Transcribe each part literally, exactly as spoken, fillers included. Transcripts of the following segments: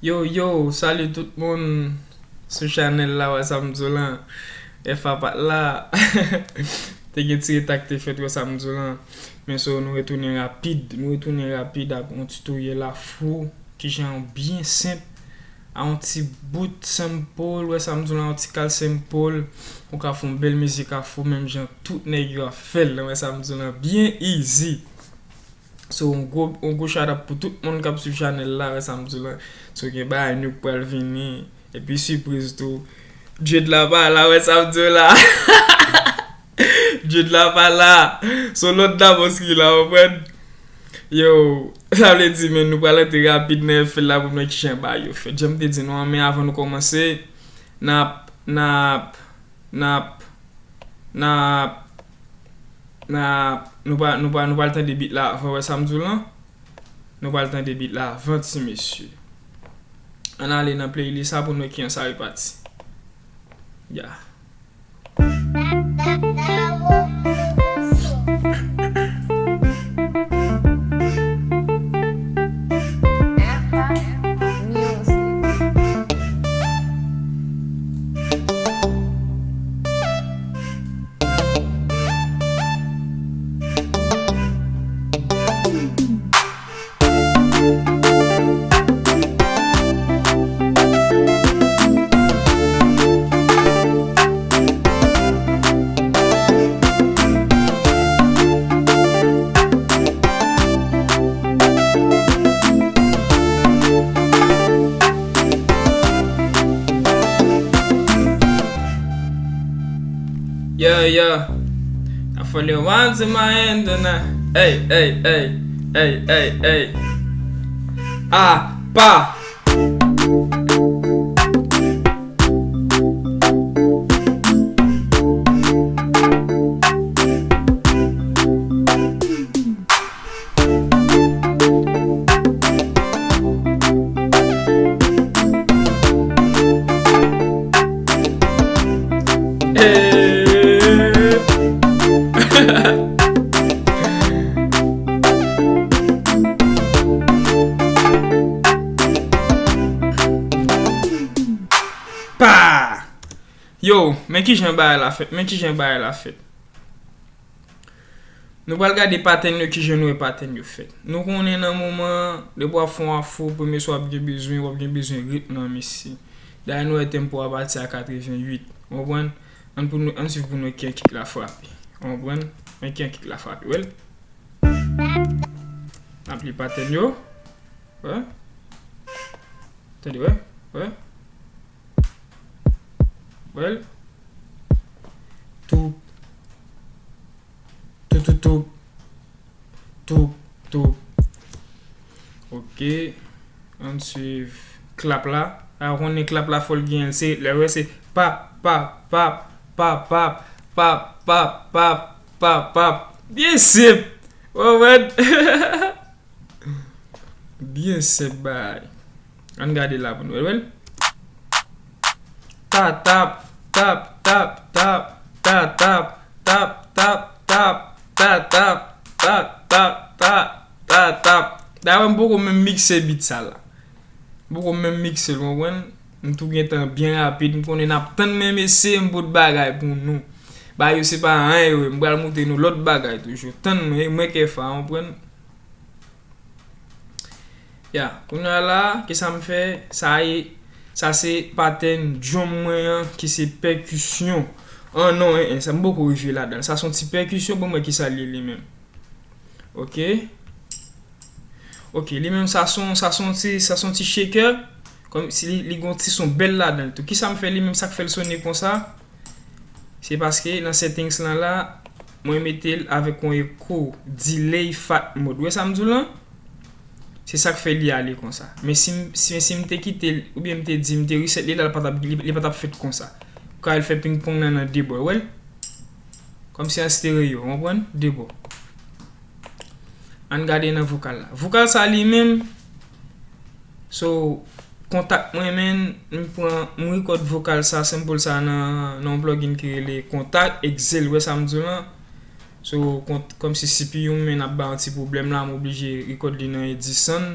Yo, yo, salut tout moun sou chanèl la, wè sa m di w lan. F A pa t la. Te gen ti reta k te fèt, wè sa m di w lan. Men so, nou retounen rapid. Nou retounen rapid ak yon tutoriel afro, kijan byen senp. A yon ti bout sample, wè sa m di w lan, yon ti kal sample. Ou ka fè yon bèl mizik afro, menm jan tout nèg yo ap fè l, wè sa m di w lan, byen easy. So, yon gwo, yon gwo shout out pou tout moun k ap swiv chanèl la, wè sa m di w lan. So, gen bagay nou k pral vini. Epi sipriz tou. Djed la pa la, wè sa m di w la. Djed la pa la. So, lòt dabòs ki la, w konprann? Yo, sa vle di, men nou pral antre rapid nan F L la pou nou wè kijan bagay yo fèt. Jan m te di nou an, men avan nou kòmanse, n ap, n ap, n ap, n ap, n ap, nou pa, nou pa, nou pral tande beat la avan, wè sa m di w lan? Nou pral tande beat la avan, ti mesye. Ann ale nan playlist sa pou nou wè kijan sa repati. Ya. Yeah, yeah. I feel it once in my hand and I, hey, hey, hey, hey, hey, hey. Ah, pa. Pa! Yo, men kijan bagay la fèt, men kijan bagay la fèt. Nou pral gade patèn yo, kijan nou wè patèn yo fèt. Nou konnen nan moman, depi w ap fè yon afro, premye sa w ap gen bezwen, w ap gen bezwen ritm nan, mesye. Dayè nou wè tempo a pati a katrevenn uit. Ou konprann? Ann pou nou, ann swiv pou nou wè kijan kick la frape. Ou konprann? Men kijan kick la frape, wè l. N ap li patèn yo. Wè. Tande, wè. Wè. Wè l. Toup. Toup, toup, toup. Toup, toup. Ok. Ann swiv klap la. A, ou konnen klap la fò l gen, se, lè w wè se pa, pa, pa, pa, pa, pa, pa, pa, pa, pa, pa. Byen senp. Ou konprann? Byen senp bagay. Ann gade la pou nou wè l. Ta tap, tap, tap, tap, ta tap, tap, tap, tap, ta tap, tap, tap, ta, ta tap. Dayè m poko menm mikse beat sa la. M poko menm mikse l, ou konprann? M tou gentan byen rapid, m konnen n ap tann men mesye, m pot bagay pou nou. Bagay yo se pa anyen yo ye, m pral montre nou lòt bagay toujou. Tann mwen, mwen kè fa, ou konprann? Ya, kounye a la, kisa m fè? Sa e, sa se patèn drum mwen an, ki se pèkisyon. An non, en, en, sa m poko rive ladan l. Sa se yon ti pèkisyon, ban m wè kisa l ye li menm. Ok. Ok, li menm sa se yon, sa se yon ti, sa se yon ti shaker. Kòm si li, li gen yon ti son bèl ladan l tou. Kisa m fè li menm, sa k fè l sonnen konsa? Se paske nan settings lan la, mwen mete l avèk yon echo, delay, fat mode. Ou wè sa m di w lan? Se sa k fè li ale konsa. Men si m, si, si m te kite l, oubyen m te di, m te reset li la, li pa t ap, li, li pa t ap fèt konsa. Ka l fè ping pong nan, nan de bò, ou wè l? Kòmsi an stereo, ou konprann? De bò. Ann gade nan vokal la. Vokal sa li menm, so, kontak mwen, men, m pran, m record vokal sa, sample sa nan, nan yon plugin ki rele Kontakt, Excel, ou wè sa m di w lan. So, kont-, kòmsi C P U m, men, ap bay yon ti pwoblèm la, m oblije record li nan Edison.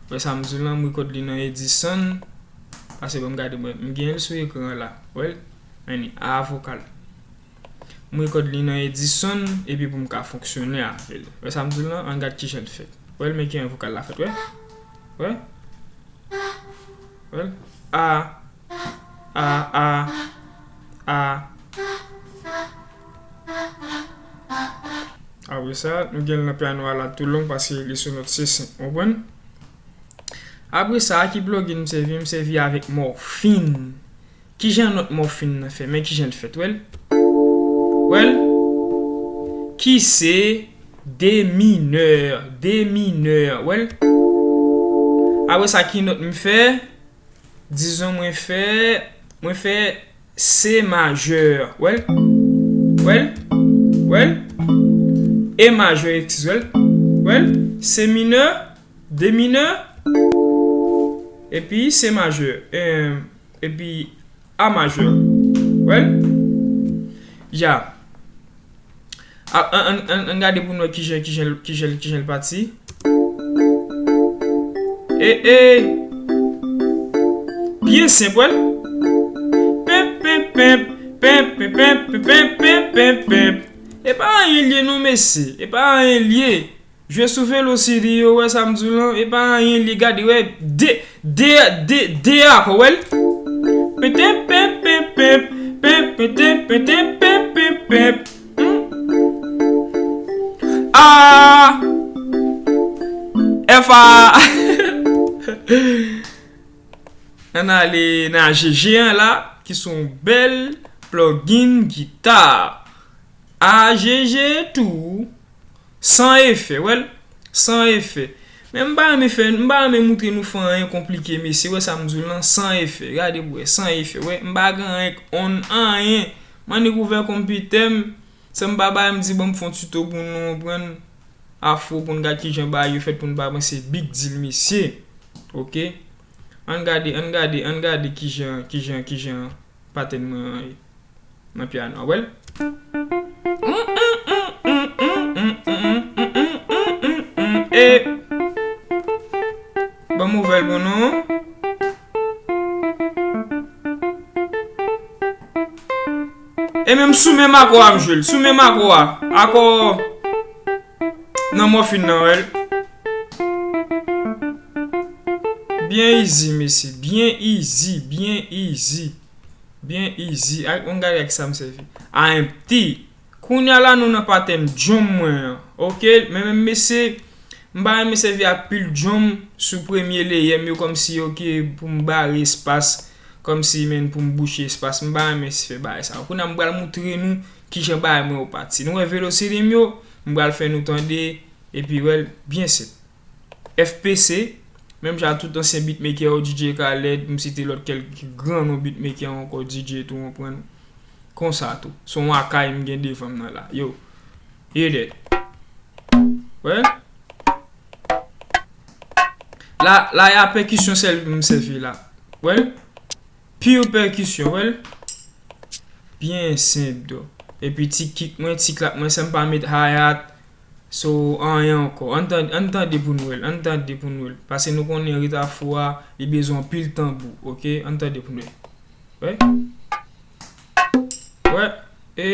Wè sa m di w lan, m rekòd li nan Edison. Pase ban m gade mwen. M gen l sou ekran an la. Wè l? Anni, A vokal. M rekòd li nan Edison, epi pou m ka fonksyone avè l. Wè sa m di w lan? Ann gad kijan l fèt. Wè l, men kijan vokal la fèt, wè? Wè? Wè l? A, a, a, a. Apre sa, nou gen l nan pyano a la tou long paske li sou nòt C senk, w konprann? Apre sa, a ki plugin m sèvi? M sèvi avèk Morphine. Kijan nòt Morphine nan fè? Men kijan l fèt, wè l? Wè l? Ki se de minè, de minè, wè l? Apre sa, ki nòt m fè? Dizon mwen fè, mwen fè C majè, wè l? Wè l? Wè l? E majè, eskize, wè l? Wè l? C minè, de minè, epi C majè, em, epi A majè. Wè l? Ya. A, ann, ann, ann, ann gade pou n wè kijan, kijan, kijan, kijan l pati. E, e. Byen senp, wè l? Penp, penp, penp, penp, penp, penp, penp, penp, penp, penp, penp. E pa anyen l ye non, mesye. E pa anyen l ye. Jwe sou velosity yo, wè sa m di w lan, e pa anyen li gade, wè, de, de, de, de akò, wè l. Pete, pep, pep, pep, pep, pete, pete, pep, pep, pep. Hmm. A, F A. Ann ale nan G G an la, ki se yon bèl plugin gita. A G G tou. San efè, wè l? San efè. Men m pa renmen fè, m pa renmen moutre nou fè anyen konplike, mesye. Wè sa m di w lan, san efè. Gade pou wè, san efè. Wè, m pa gen anyen k on anyen. M annik ouvè konpitè m. San m pa bay, m di, ban m fè yon tito pou nou konprann afro, pou n gad kijan bagay yo fèt, pou n pa panse big deal, mesye. Oke? Ann gade, ann gade, ann gade kijan, kijan, kijan patèn mwen an ye. Nan pyano a, wè l? E, ban m ouvè l pou nou. E menm sou menm akò a m jwe l, sou menm akò a. Akò nan Morphine nan, wè l? Byen easy, mesye. Byen easy, byen easy. Byen easy. Ak, ann gade ak sa m sèvi. A M T. Kounye a la, nou nan patèn drum mwen an. Oke? Men, men, mesye, m pa renmen sèvi ak pil drum sou premye layer m yo, kòmsi, oke, pou m bare espas, kòmsi, men, pou m bouche espas. M pa renmen fè bagay sa. Kounye a, m pral moutre nou kijan bagay mwen yo pati. Nou wè velosity m yo, m pral fè nou tande, epi, wè l, byen senp. F P C, menm jan ak tout ansyen beatmaker yo, D J Khaled, m site lòt kèlke gran non beatmaker ankò, D J tou, w konprann. Konsa tou. Se yon akay m gen devan m nan la. Yo. Hear that. Wè l? La, la, e a pèkisyon sèl m sèvi la. Wè l? Pure pèkisyon, wè l? Byen senp, do. Epi ti kick mwen, ti clap mwen, san m pa met hi-hat. So, anyen ankò. Ann tan-, ann tande pou n wè l. Ann tande pou n wè l. Paske nou konnen rit afro a, li bezwen anpil tanbou. Oke? Ann tande pou n wè. Wè? Wè? E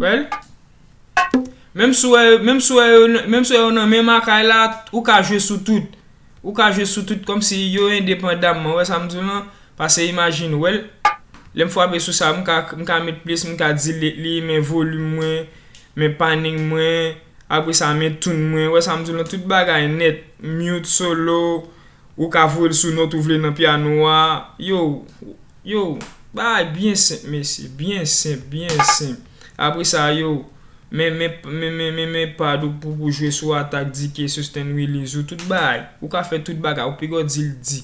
Wè l? Menm si w wè, menm si w wè yo, menm si w wè yo nan menm akay la, ou ka jwe sou tout. Ou ka jwe sou tout kòmsi yo endepandamman. Wè sa m di w lan? Pase imajine, wè l? Lè m frape sou sa, m ka, m ka met plis, m ka delete li, men volim mwen, men panning mwen, apre sa, men tune mwen. Wè sa m di w lan? Tout bagay nèt. Mute, solo, ou ka voye l sou nòt ou vle nan pyano a. Yo, yo, bagay byen senp, mesye. Byen senp, byen senp. Apre sa, yo, men, men, men, men, men, men pad ou pou, pou jwe sou atak, decay, sustain, release ou, tout bagay. Ou ka fè tout bagay, ou pigò di l di.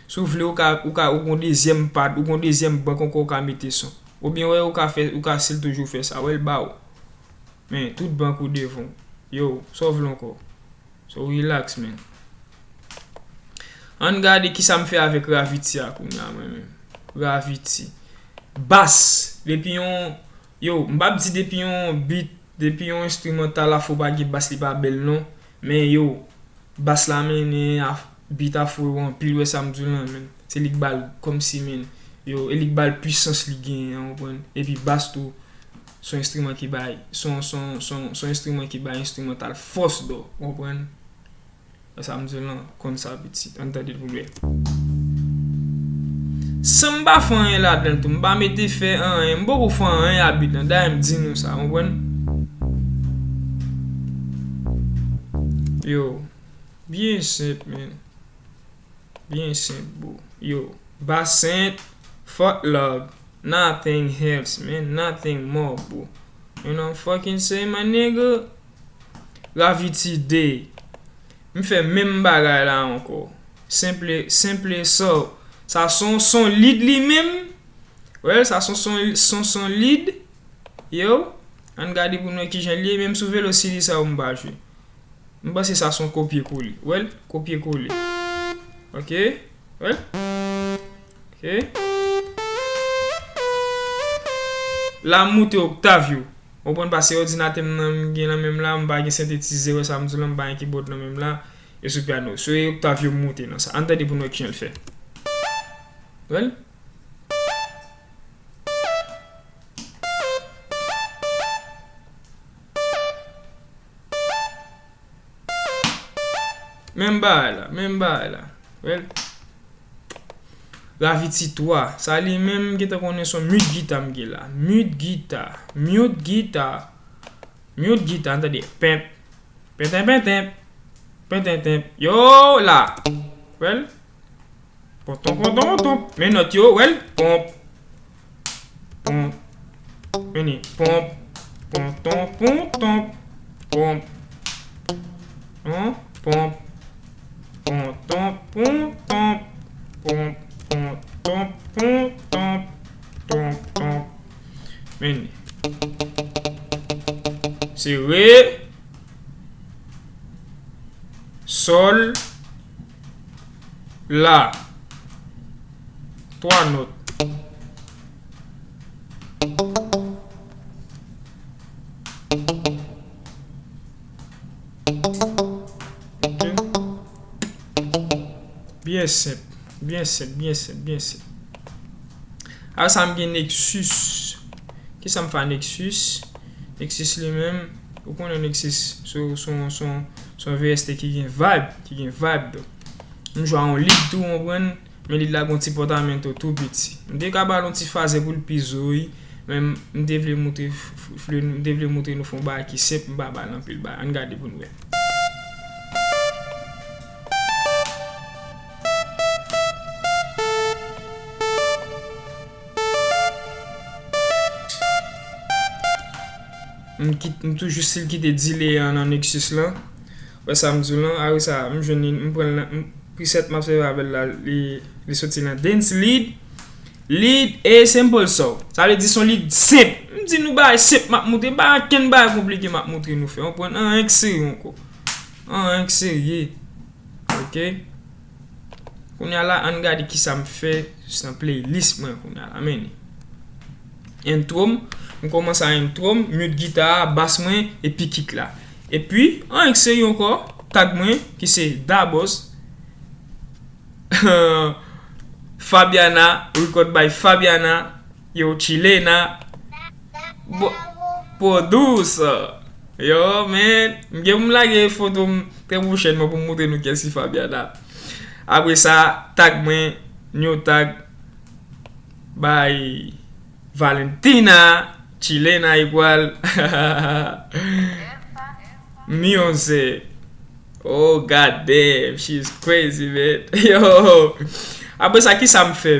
Si w vle, ou ka, ou ka, ou gon dezyèm pad, ou gon dezyèm bank ankò ou ka mete son. Oubyen, wè, ou ka fè, ou ka still toujou fè sa. Wè l ba w. Men, tout bank ou devan w. Yo, sa w vle ankò? So, relax, man. Ann gade kisa m fè avèk Gravity a kounye a, mwen menm. Gravity. Bas. Depi yon, Yo, m p ap di depi yon beat, depi yon enstrimantal afro pa gen bas, li pa bèl non. Men yo, bas la mennen, af-, beat afro yo anpil, wè sa m di w lan, men. Se li k ba l kòmsi, men. Yo, e li k ba l pwisans li genyen an, w konprann? Epi bas tou, se yon enstriman ki bay, se yon, se yon, se yon, se yon enstriman ki bay enstrimantal fòs dò, w konprann? Sa m di w lan, konn sa pitit. Ann tande l pou m wè. San m pa fè anyen ladan l tou, m pa mete fè anyen, m poko fè anyen a beat lan. Dayè m di nou sa, w konprann? Yo, byen senp, man. Byen senp, bro. Yo, bas senp, fuck love, nothing else, man, nothing more, bro. You know what I'm fucking saying, my nigga? Gravity Day. M fè menm bagay la ankò. Senple, senple so. Sa son, son lead li menm. Well, sa son, son, son, son lead. Yo, ann gade pou nou wè kijan l ye. Menm sou Velocity sa yo m pa jwe. M panse sa son kopye kole. Well, kopye kole. Ok. Well. Ok. La m moute Octavio. Ou konprann, pase òdinatè m nan m gen nan men m la, m pa gen sentetizè, wè sa m di w lan, m pa gen keyboard nan men m la, e sou pyano. So e Octavio m moute nan sa. Ann tande pou nou wè kijan l fè. Well. Menm bagay la, menm bagay la. Well. Gravity twa. Sa li menm, m gentan konnen se yon mute gita m gen la. Mute gita. Mute gita. Mute gita, tande. Penp. Penten, penten. Penten, penten. Yo, la. Well. Ponton, ponton, ponton. Men nòt yo, well. Ponp. Ponp. Vini. Ponp. Ponton, ponton. Ponp. Hon, ponp. Ponton, ponton. Ponp, ponton, ponton. Ponp, ponp. Vini. Se re. Sòl. La. Twa nòt. Ok. Byen senp, byen senp, byen senp, byen senp. Apre sa, m gen Nexus. Kisa m fè a Nexus? Nexus li menm, ou konnen Nexus, se, se, se, se yon V S T ki gen vibe, ki gen vibe, donk. M jwe a yon lead tou, w konprann, men lead la gen yon ti pòtamento tou piti. M te ka ba l yon ti fazè pou l pi zo, wi, men m te vle moutre, f-, f-, m te vle moutre nou fè yon bagay ki senp, m pa ba l anpil bagay. Ann gade pou n wè. M kit-, m toujou still kite delay an nan Nexus lan. Wè sa m di w lan, apre sa, m jwenn li, m pran l nan, m, preset m ap sèvi avè l la, li, li soti nan dance lead. Lead e sample so. Sa vle di se yon lead senp. M di nou bagay senp m ap moutre, pa ankenn bagay konplike m ap moutre nou fè. Konprann? Anyen k serye ankò. Anyen k serye. Ok. Kounye a la, ann gade kisa m fè nan playlist mwen kounye a la. Men intro m, m kòmanse a intro m, mute gita a, bas mwen, epi kick la. Epi, anyen k serye ankò, tag mwen, ki se Da Boss. Fabiana, record by Fabiana. Yo, Chilena. Bo-, producer. Yo, man. M gen pou m lage foto m trè pwochènman pou m montre nou kiyès ki Fabiana. Apre sa, tag mwen, new tag by Valentina, Chilena igual. Music. Oh, god damn, she is crazy, man. Yo. Apre sa, kisa m fè?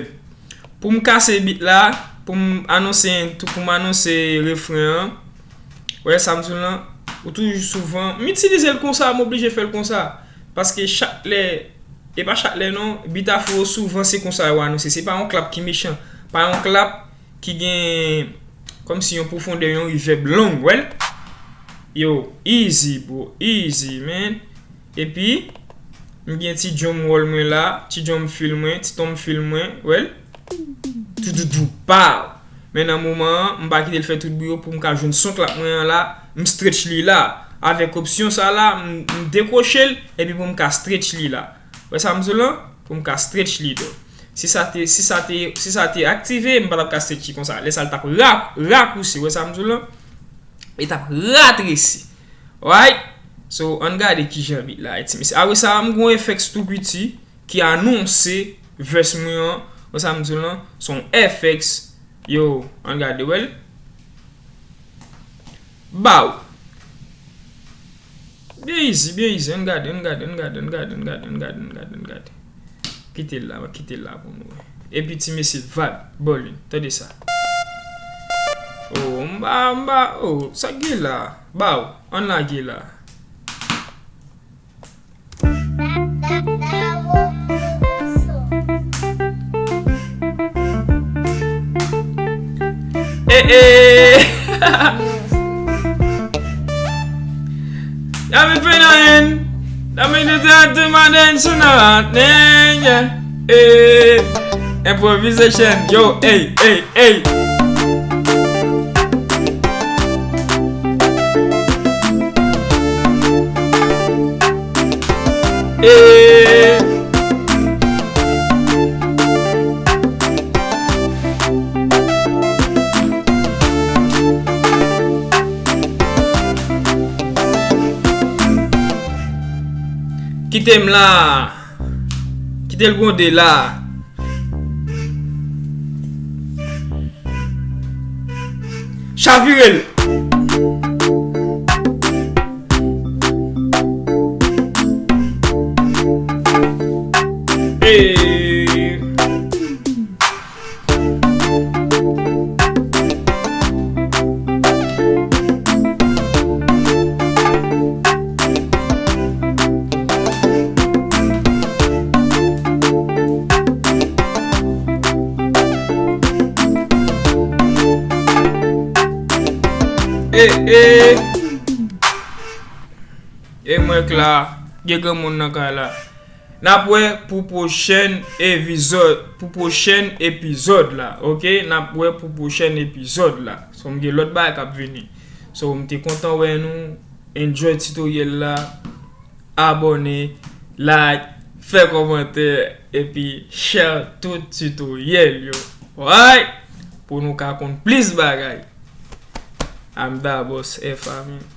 Pou m kase beat la, pou m anonse, pou m anonse refren an. Wè sa m di w lan, ou toujou souvan, m itilize l konsa, m oblije fè l konsa. Paske chak lè, e pa chak lè non, beat afro souvan se konsa yo anonse. Se pa yon clap ki mechan, pa yon clap ki gen kòmsi yon pwofondè, yon reverb long, wè l? Yo, easy, bro, easy, man. Epi, m gen ti drum roll mwen la, ti drum fill mwen, ti tom fill mwen, wè l? Doudoudou, pow! Men nan moman an, m pa kite l fè tout bri yo pou m ka jwenn son k l ap mwen an la, m stretch li la. Avèk opsyon sa la, m, m dekwoche l, epi pou m ka stretch li la. Wè sa m di w lan? Pou m ka stretch li do. Si sa te, si sa te, si sa te aktive, m pa t ap ka stretch li konsa. Lè sa l t ap ra-, rakousi, wè sa m di w lan? Li t ap ratresi. Alright? So, ann gade kijan beat la ye, ti mesye. Apre sa, m gon F X tou piti ki anonse vès mwen an. Wè sa m di w lan? Se yon F X. Yo, ann gade, wè l. Baw. Byen easy, byen easy. Ann gade, ann gade, ann gade, ann gade, ann gade, ann gade, ann gade, ann gade. Kite l la, kite l la pou nou wè. Epi ti mesye vibe, bòlin. Tande sa. Oh, m ba, m ba, oh, sa k gen la? Baw, ann lage la. Eh, eh. Y'all been playing on in. That mean the time to my dance tonight. Yeah, yeah. Eh. Improvisation. Yo, hey, hey, hey. Eh. Kite m la. Kite l gwonde la. Chavire l. Hey. Eh, eh. E mwen k la, gen granmoun nan kay la. N ap wè pou pwochèn epizòd, pou pwochèn epizòd la, oke? N ap wè pou pwochèn epizòd la. So, m gen lòt bagay k ap vini. So, m te kontan wè nou. Enjoy tutorial la. Abòne, like, fè kòmantè, epi share tout tutorial yo. Alright? Pou nou ka konn plis bagay. I'm Da Boss F, amen.